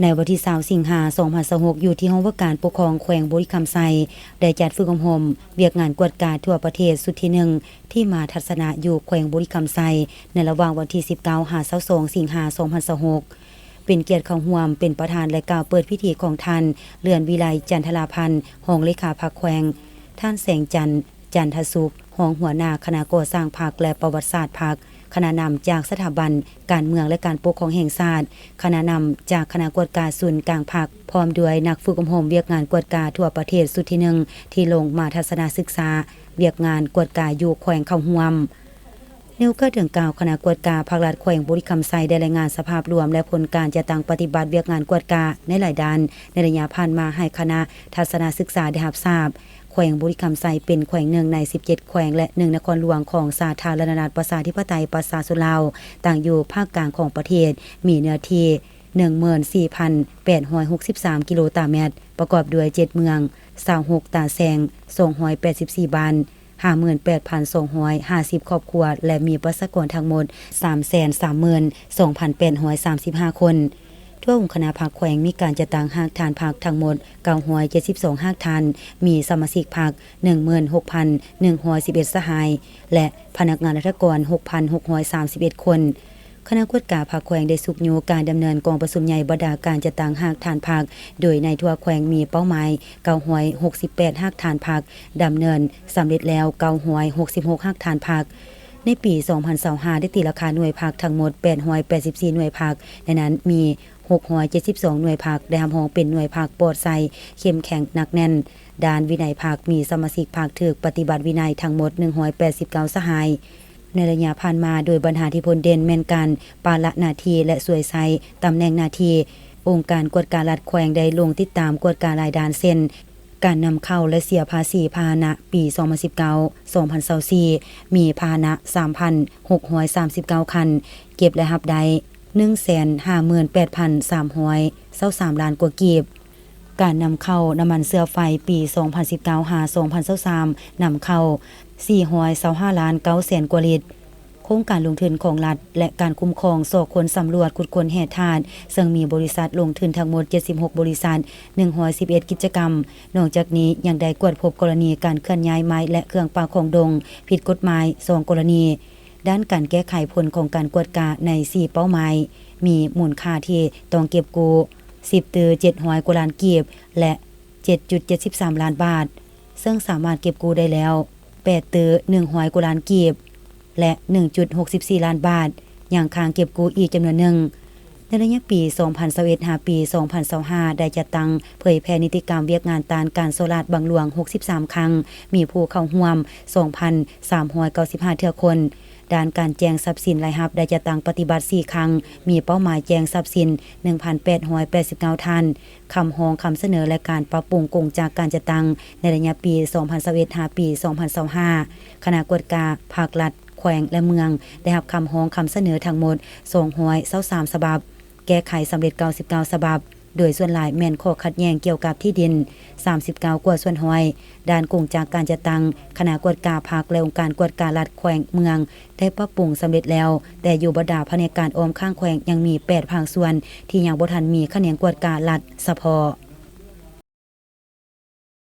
ໃນວັນທີຊາວ ສິງຫາ ສອງພັນຊາວຫົກ ຢູ່ທີ່ຫ້ອງວ່າການປົກຄອງແຂວງບໍລິຄຳໄຊ ໄດ້ຈັດຝຶກອົບຮົມວຽກງານກວດກາທົ່ວປະເທດຊຸດທີໜຶ່ງ ທີ່ມາທັດສະນະຢູ່ແຂວງບໍລິຄຳໄຊ ໃນລະຫວ່າງວັນທີສິບເກົ້າ ຫາ ຊາວສອງ ສິງຫາ ສອງພັນຊາວຫົກ ເປັນກຽດເຂົ້າຮ່ວມເປັນປະທານ ແລະ ກ່າວເປີດພິທີຂອງທ່ານ ເລື່ອນວິໄລ ຈັນທະລາພັນ ຮອງເລຂາພັກແຂວງ, ທ່ານ ແສງຈັນ ຈັນທະສຸກ ຮອງຫົວໜ້າຄະນະກໍ່ສ້າງພັກ ແລະ ປະຫວັດສາດພັກ, ຄະນະນຳຈາກສະຖາບັນການເມືອງ ແລະ ການປົກຄອງແຫ່ງຊາດ, ຄະນະນຳຈາກຄະນະກວດກາສູນກາງພັກ, ພ້ອມດ້ວຍນັກຝຶກອົບຮົມວຽກງານກວດກາທົ່ວປະເທດຊຸດທີໜຶ່ງ ທີ່ລົງມາທັດສະນະສຶກສາວຽກງານກວດກາຢູ່ແຂວງເຂົ້າຮ່ວມ. ໃນໂອກາດດັ່ງກ່າວ, ຄະນະກວດກາພັກລັດແຂວງບໍລິຄຳໄຊ ໄດ້ລາຍງານສະພາບລວມ ແລະ ຜົນການຈັດຕັ້ງປະຕິບັດວຽກງານກວດກາໃນຫຼາຍດ້ານໃນໄລຍະຜ່ານມາ ໃຫ້ຄະນະທັດສະນະສຶກສາໄດ້ຮັບຊາບ. ແຂວງບໍລິຄຳໄຊເປັນແຂວງໜຶ່ງໃນສິບເຈັດແຂວງ ແລະ ໜຶ່ງນະຄອນຫຼວງຂອງສາທາລະນະລັດປະຊາທິປະໄຕປະຊາຊົນລາວ, ຕັ້ງຢູ່ພາກກາງຂອງປະເທດ, ມີເນື້ອທີ່ໜຶ່ງໝື່ນສີ່ພັນແປດຮ້ອຍຫົກສິບສາມກິໂລຕາແມັດ, ປະກອບດ້ວຍເຈັດເມືອງ, ຊາວຫົກຕາແສງ, ສອງຮ້ອຍແປດສິບສີ່ບ້ານ, ຫ້າໝື່ນແປດພັນສອງຮ້ອຍຫ້າສິບຄອບຄົວ ແລະ ມີປະຊາກອນທັງໝົດສາມແສນສາມໝື່ນສອງພັນແປດຮ້ອຍສາມສິບຫ້າຄົນ. ທົ່ວອົງຄະນະພັກແຂວງມີການຈັດຕັ້ງຮາກຖານພັກທັງໝົດເກົ້າຮ້ອຍເຈັດສິບສອງຮາກຖານ, ມີສະມາຊິກພັກໜຶ່ງໝື່ນຫົກພັນໜຶ່ງຮ້ອຍສິບເອັດສະຫາຍ ແລະ ພະນັກງານລັດຖະກອນຫົກພັນຫົກຮ້ອຍສາມສິບເອັດຄົນ. ຄະນະກວດກາພັກແຂວງໄດ້ຊຸກຍູ້ການດຳເນີນກອງປະຊຸມໃຫຍ່ບັນດາການຈັດຕັ້ງຮາກຖານພັກ, ໂດຍໃນທົ່ວແຂວງມີເປົ້າໝາຍເກົ້າຮ້ອຍຫົກສິບແປດຮາກຖານພັກ, ດຳເນີນສຳເລັດແລ້ວເກົ້າຮ້ອຍຫົກສິບຫົກຮາກຖານພັກ. ໃນປີສອງພັນຊາວຫ້າ ໄດ້ຕີລາຄາໜ່ວຍພັກທັງໝົດແປດຮ້ອຍແປດສິບສີ່ໜ່ວຍພັກ, ໃນນັ້ນມີຫົກຮ້ອຍເຈັດສິບສອງໜ່ວຍພັກໄດ້ຮັບຮອງເປັນໜ່ວຍພັກປອດໃສ, ເຂັ້ມແຂງ, ໜັກແໜ້ນ. ດ້ານວິໄນພັກ ມີສະມາຊິກພັກຖືກປະຕິບັດວິໄນທັງໝົດໜຶ່ງຮ້ອຍແປດສິບເກົ້າສະຫາຍ. ໃນໄລຍະຜ່ານມາ, ໂດຍບັນຫາທີ່ພົ້ນເດັ່ນແມ່ນການປະລະໜ້າທີ່ ແລະ ສວຍໃຊ້ຕຳແໜ່ງໜ້າທີ່, ອົງການກວດກາລັດແຂວງໄດ້ລົງຕິດຕາມກວດກາຫຼາຍດ້ານ ເຊັ່ນ ການນຳເຂົ້າ ແລະ ເສຍພາສີພາຫະນະ ປີສອງພັນສິບເກົ້າ ສອງພັນຊາວສີ່ ມີພາຫະນະສາມພັນຫົກຮ້ອຍສາມສິບເກົ້າຄັນ, ເກັບ ແລະ ຮັບໄດ້ໜຶ່ງແສນຫ້າໝື່ນແປດພັນສາມຮ້ອຍຊາວສາມລ້ານກວ່າກີບ. ການນຳເຂົ້ານ້ຳມັນເຊື້ອໄຟ ປີສອງພັນສິບເກົ້າ ຫາ ສອງພັນຊາວສາມ ນຳເຂົ້າສີ່ຮ້ອຍຊາວຫ້າລ້ານເກົ້າແສນກວ່າລິດ. ໂຄງການລົງທຶນຂອງລັດ ແລະ ການຄຸ້ມຄອງສໍ້ຄົ້ນສຳຫຼວດຂຸດຄົ້ນແຮ່ທາດ ເຊິ່ງມີບໍລິສັດລົງທຶນທັງໝົດເຈັດສິບຫົກບໍລິສັດ, ໜຶ່ງຮ້ອຍສິບເອັດກິດຈະກຳ. ນອກຈາກນີ້ຍັງໄດ້ກວດພົບກໍລະນີການເຄື່ອນຍ້າຍໄມ້ ແລະ ເຄື່ອງປ່າຂອງດົງຜິດກົດໝາຍສອງກໍລະນີ. ດ້ານການແກ້ໄຂຜົນຂອງການກວດກາໃນສີ່ເປົ້າໝາຍ ມີມູນຄ່າທີ່ຕ້ອງເກັບກູ້ສິບຕື້ເຈັດຮ້ອຍກວ່າລ້ານກີບ ແລະ ເຈັດຈຸດເຈັດສິບສາມລ້ານບາດ, ເຊິ່ງສາມາດເກັບກູ້ໄດ້ແລ້ວແປດຕື້ໜຶ່ງຮ້ອຍກວ່າລ້ານກີບ ແລະ ໜຶ່ງຈຸດຫົກສິບສີ່ລ້ານບາດ, ຍັງຄ້າງເກັບກູ້ອີກຈຳນວນໜຶ່ງ. ໃນໄລຍະປີສອງພັນຊາວເອັດ ຫາ ປີສອງພັນຊາວຫ້າ ໄດ້ຈັດຕັ້ງເຜີຍແຜ່ນິຕິກຳວຽກງານຕ້ານການສໍ້ລາດບັງຫຼວງຫົກສິບສາມຄັ້ງ, ມີຜູ້ເຂົ້າຮ່ວມສອງພັນສາມຮ້ອຍເກົ້າສິບຫ້າເທື່ອຄົນ. ດ້ານການແຈ້ງຊັບສິນລາຍຮັບໄດ້ຈັດຕັ້ງປະຕິບັດສີ່ຄັ້ງ, ມີເປົ້າໝາຍແຈ້ງຊັບສິນໜຶ່ງພັນແປດຮ້ອຍແປດສິບເກົ້າທ່ານ. ຄຳຮ້ອງຄຳສະເໜີ ແລະ ການປັບປຸງກົງຈັກການຈັດຕັ້ງໃນໄລຍະປີສອງພັນຊາວເອັດ ຫາ ປີສອງພັນຊາວຫ້າ ຄະນະກວດກາພັກລັດ ແຂວງ ແລະ ເມືອງ ໄດ້ຮັບຄຳຮ້ອງຄຳສະເໜີທັງໝົດສອງຮ້ອຍຊາວສາມສະບັບ, ແກ້ໄຂສຳເລັດເກົ້າສິບເກົ້າສະບັບ, ໂດຍສ່ວນຫຼາຍແມ່ນຂໍ້ຂັດແຍ່ງກ່ຽວກັບທີ່ດິນສາມສິບເກົ້າກວ່າສ່ວນຮ້ອຍ. ດ້ານກົງຈັກການຈັດຕັ້ງ, ຄະນະກວດກາພັກ ແລະ ອົງການກວດກາລັດ ແຂວງ ເມືອງ ໄດ້ປັບປຸງສຳເລັດແລ້ວ, ແຕ່ຢູ່ບັນດາພະແນກການອ້ອມຂ້າງແຂວງຍັງມີແປດພາກສ່ວນທີ່ຍັງບໍ່ທັນມີຂະແໜງກວດກາລັດສະເພາະ.